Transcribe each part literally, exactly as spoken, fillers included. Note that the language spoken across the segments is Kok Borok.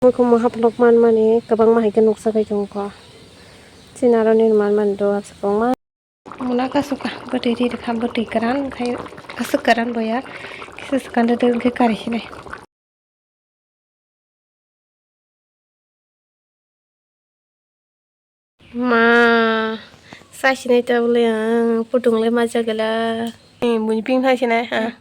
Muikhum haplok manmani kwbangma hai khe nukjagwi tongo. Chini aro nini manmani do aswk kwbangma. Muna kasuka bwtwi ri rwkha, bwtwi kwran khai aswk kwran boya kisa swkang rwdi hwnkhe kari sinai. Ma, sa sinai ta bole ang putung le ma jagala. Ni bini ping thai sinai ha.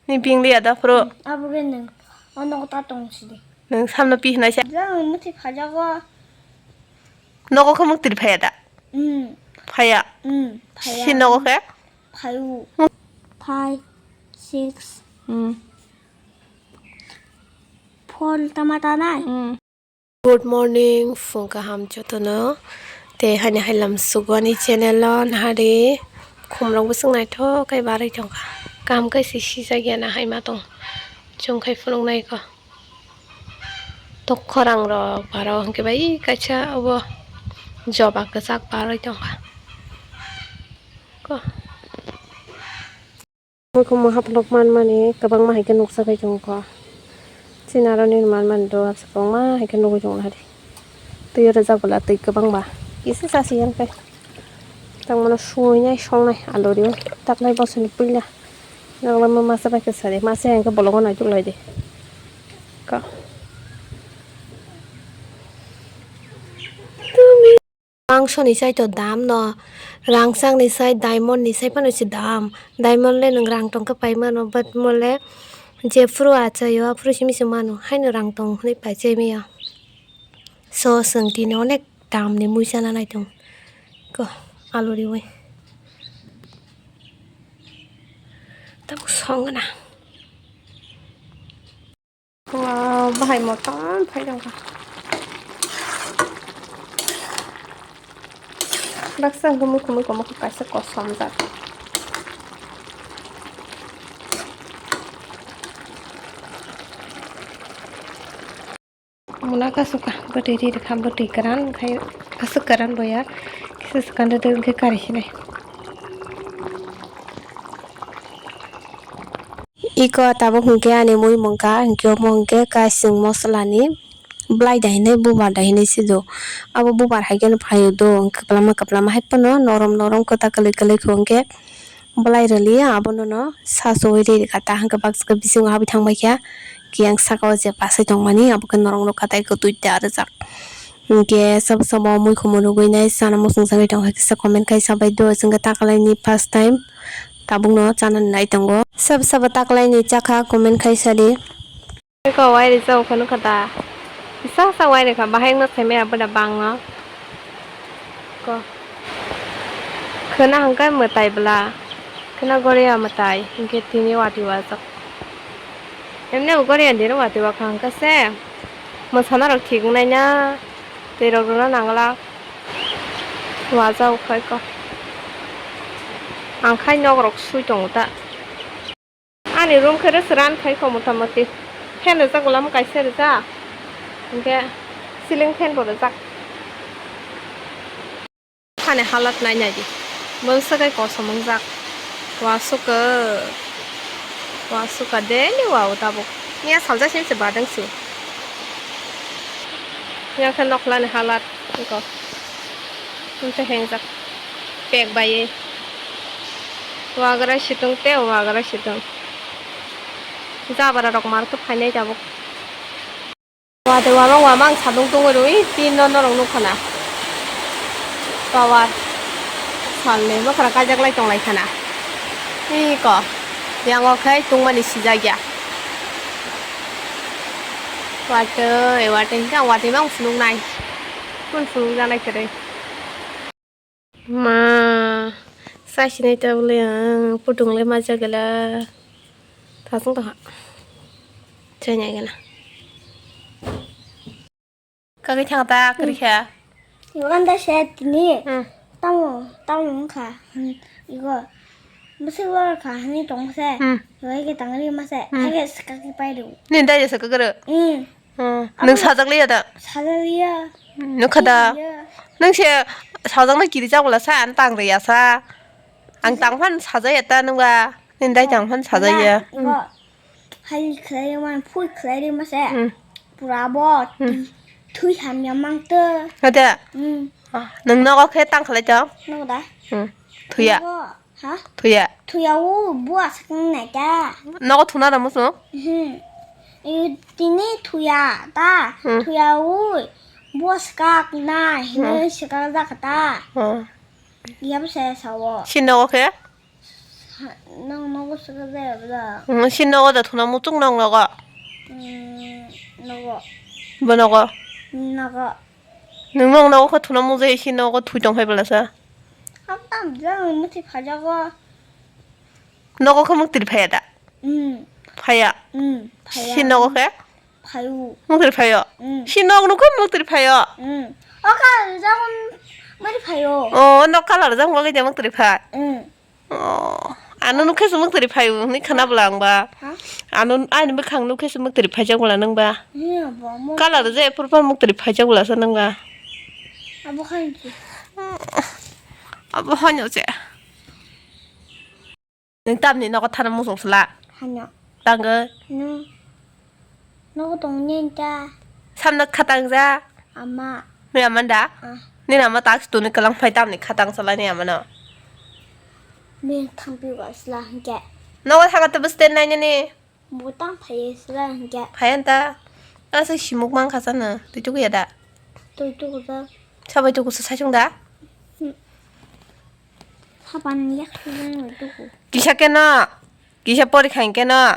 Ni ping liya da phro. Abo ke nang. Ono ta tong sidi. Nang samno pi hinai sa. Jang muti phajago. Nogo khe muk tiri phaya da. Hmm. Phaya. Hmm. Phaya. Si nogo khe? Phayu. Five, six. Hmm. Four tama tanai. Hmm. Good morning, phung kaham jotono. Tei haini hai lam sukwani channel o nahari khumrok bwswk naithok khe barwi tongkha. Kaham khe se sijak ya na hai ma tong. Chwng khai phunuk nai kho. Tok khorang rok baro hwnkhe bai kaisa obo joba kwchak barwi tongkha. Ko. Muikhum haplok manmani kwbangma hai khe nukjagwi tongo. Chini aro nini manmani do aswk kwbangma hai khe nugwi tongo nahadi. Twi o rwjak bwla twi kwbangma kisa chasi yan khe tangmano suinai songnai alu riwi taklai bosoni puila. Nangla ma masa bai khe sadi masa yang khe bologo naituk lai di. Ka. Mangso ni sai to dam no, rangchak ni sai, diamond ni sai phano se dam. Diamond le nwng rang tong khe pai mano, but mo le jephru achai o, aphuru simi se mano, haino rang tong hwnwi pai chai maya. So, chwng tini onek dam ni mui chana nai tong ko, alu riwi. Tabuk song gana. Wow, bahai motom phai tongkha. Baksa hwnkhe muikhum muikhum kaisa kosom jak. Muna kasuka bwtwi ri rwkha, bwtwi kwran khai aswk kwran boya kisa swkang rwdi hwnkhe kari sinai. Iko tabuk hwnkhe ani mui mungkha, hwnkhe omo hwnkhe kaising mosola ni bwlai da hinwi bubar da hinwi sido. Abo bubar hai kheno phaio do, kwplama kwplama hai phano norom norom kwta kwlwi kwlwi kho hwnkhe bwlai rwliya abono no sa suwi ri rwkha ta hwnkhe baksa khe bisingo habwi thangbai kha kiyang saka o je pasai tongmani abo khe norok nukha tei kwtwi da rwjak. Hwnkhe sabo sabo muikhum rwgwi nai chana muchung chagwi tongkha kisa comment khai sabai do chwngkhe taklaini first time. Tabukno chanani nai tongo. Sabo sabo taklaini chakha comment khai sadi. Ko wai rijak kha nukha da. Kisa sa wai rikha bahai wngna saimaya boda bangno. Ko. Khwna hwnkhe mwtai bwla. Khwna goria mwtai hwnkhe tini watwi wajak. Emne bo goria dino watwi wakha hwnkhe se. Mwsana rok thik wngnai na. Twi rok rwna nangla. Wajak khai ko. Ang khai nok rok sui tongo ta. Ani room khe rwchwran khai kho mota moti. Fan rijak ulam kaisa rijak. Hinkhe ceiling fan bo rijak. Ani halat nai nai di. Mungsa kai kosom wngjak. Wasuk, wasuk daily wa o tabuk. Nia saljak sini se badang si. Yang khe nokla ni halat iko. Tun se hengjak. Pek bai. Wagra situng te wagra situng. Jabra rok mar khe phainai tabuk. Watwi wamang wamang sadung tungwi rwi tin no norok nukha na. Tower salni mwkhra kaijak lai tong lai khana. Iko yango khe tungmani sijak ya. Watwi watwi hwnkhe ang watwi mang phunuk nai. Kun phunuk janai kwrwi. Ma, sa sinai ta bole ang putung le ma jagala. Thasung ta ha. Chai nai gana. Kagwi thang ta kwrwi kha. Iwan da se tini. Hmm. Tamo, tamo wngkha. Hmm, igo. Bwswk wal kha hwnwi tong se. Hmm. Iwai khe tangri ma se. Hmm. Hai khe swkak khe pai rw. Ni dai se kwrwi. Hmm. Hmm. Abo nwng sajak liya da? Sajak liya. Hmm, nukha da? Liya. Nwng se sajak na kiri jak bwla sa, ang tang riya sa. Ang tang phan sajaya ta nwng ba. Ni dai tang phan sajaya. Igo. Hai khlai rw man, phui khlai rw ma se. Hmm. Pura bo Hmm. twi, twi hamya mang tw. Hade? Hmm. Ah, nwng nogo khe tang khlai tong? Nogo da? Hmm. Thuya. Nogo, ha? Thuya. Thuya o bua sakang nai ta. Nogo thuna da musu? Hmm. I tini thuya ta. Hmm. Thuya o bua sakak nai, Hmm. hinwi sakak jak ta. Hmm. Yabo se sawo. Si nogo khe? Nang nogo saka jaya bla. Hmm, si nogo da thuna muchung nang nogo. Hmm, nogo. Bo nogo. Nogo. Nang nogo nogo khe thuna mujai si nogo thui tong phai bla sa. Ang tam jang muti phajago. Nogo khe muk tiri phaya da. Hmm. Phaya. Hmm, phaya. Si nogo khe? Phayu. Muk tiri phayo. Hmm. Si nogo nukho muk tiri phayo. Hmm. O ka jagon mari phayo. O nok kalar jang wagwi de muk tiri phai. Hmm. Oh, ano nukhe se muk tiri phayu, hwnwi khana bwla ang ba. Ha? Ano, ani bwkhang nukhe se muk tiri phaijak bwla nang ba. Iya, bo mo. Kalar je purpar muk tiri phaijak bwla sa nang ba. Abo khan ki. Abo hano je. Nang tamni nogo thana muchung sla. Hano. Tangwi. No. Nogo tong nini ta. Samno khatang ja. Ama. Ni ama da? Ah. Nini ama tak tuni kalang phai tamni khatang salai ni ama no. Ni thampi ba sla hingke. Nogo thanga to bwste nai nini. Bo tang phai sla hingke. Phai anta. Asa simuk mang khasa no. Tui tuku ya da? Tui tuku da. Sabai tuku sa saichung da? Hmm. Hapan yak sung tuku. Kisa keno. Kisa pori khain keno.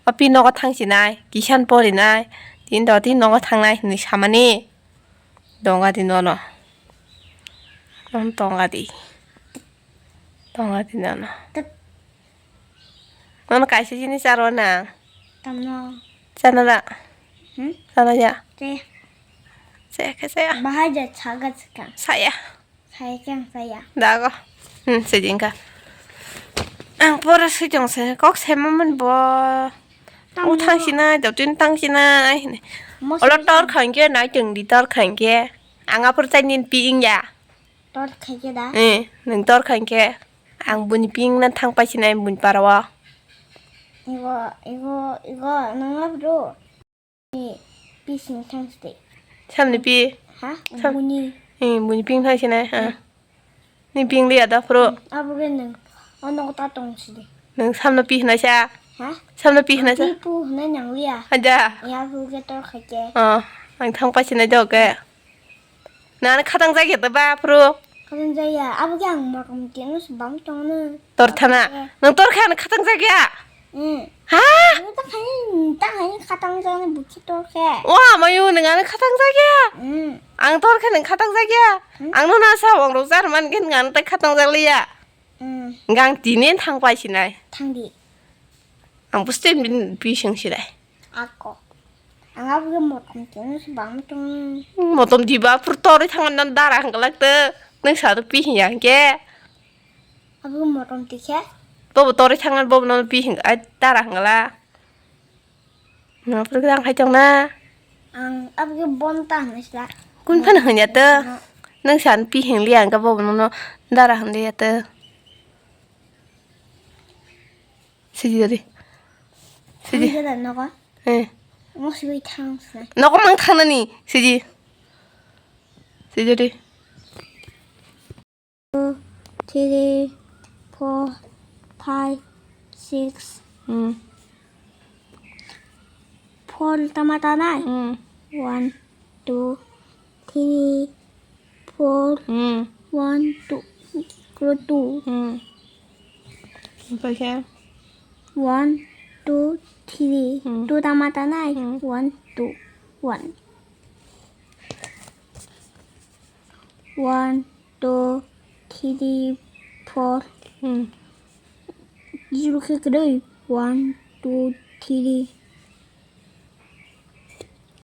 O pi nogo thang sinai, kisan porinai, tin do tin nogo thangnai hinwi samani. Donga di nono. Nono tonga di. Tonga di nono. Tep. Nono kaisa jinis aro na. Tamno. Chana da. Hmm? Chana ya. Te. Saya ke saya. Bahai ja chaga chika. Saya. Saya khe ang saya. Dago. Hmm, sijingkha. Ang pora sui tong se, kok se mamon bo. Tamo. O thang sinai, dotun tang sinai. Mo Olo sui tor tong. Khain khe, nai tong di tor khain khe. Ang aphuru chai nin pi ing ya. Tor khai khe da? Eh, nung tor khain khe. Ang buni pi ing na thang pai sinai buni para o. Igo, igo, igo, nang aphuru. Ni pising thang sidi. Samni pi? Ha? Sam- Buni. Eh, buni ping thang sinai, ha. Hmm. Ni ping liya da phuru. Hmm, abo khe nung. Ono ta tong sidi. Nung samno pi hwnai sa? Ha? Samno pi hwnai sa? Pi pu hwnai nang liya. Aja. Ya pu khe tor khai khe. Oh, ang thang pai sinai do khe. Nang khatang jagya da ba phuru. Khatang jagya, abo khe ang motom tino se bang tong no. Tor thana. Nang tor khe ang khatang jagya. Hmm. Ha? Ang ta khai, ta khai khatang jagya bukhi tor khe. Wa mayu nang ang khatang jagya. Hmm. Ang tor khe nang khatang jagya. Hmm. Ang no na sa wang rok jar man khe nang tai khatang jagya. Hmm. Gang tini thang pai sinai. Thang di. Ang buste bin bising sinai. Ako. Ang abo khe motom tini se bang tong. Motom diba phuru torwi thangna dara hwnkhe lak tw. Nung sa rw pi hinya hwnkhe. Abo khe motom tikhe. Bobo torwi thangna bobo no pi hwnkhe ai dara hwnkhe la. No phuru khe ang hai tong na. Ang abo khe bonta hwnwi sla. Kun phano hwnya tw. No. Nung sa rw pi hwnkhe hwnkhe bobo no dara hwnkhe ya tw. Sidi dadi. Sidi. Ang jala nogo. Eh. Mo sibai thang sa. Nogo mang thangnani. Sidi. Sidi dadi. Two, three, four, five, six. Hmm. Four tama tanai. Hmm. One, two, three, four. Hmm. One, two, kro two. Hmm. Omphaikhe? One, two, three. Hmm. Two tama tanai. Hmm. One, two, one. One, two, three, four. Hmm. Zero khe kwrwi. One, two, three.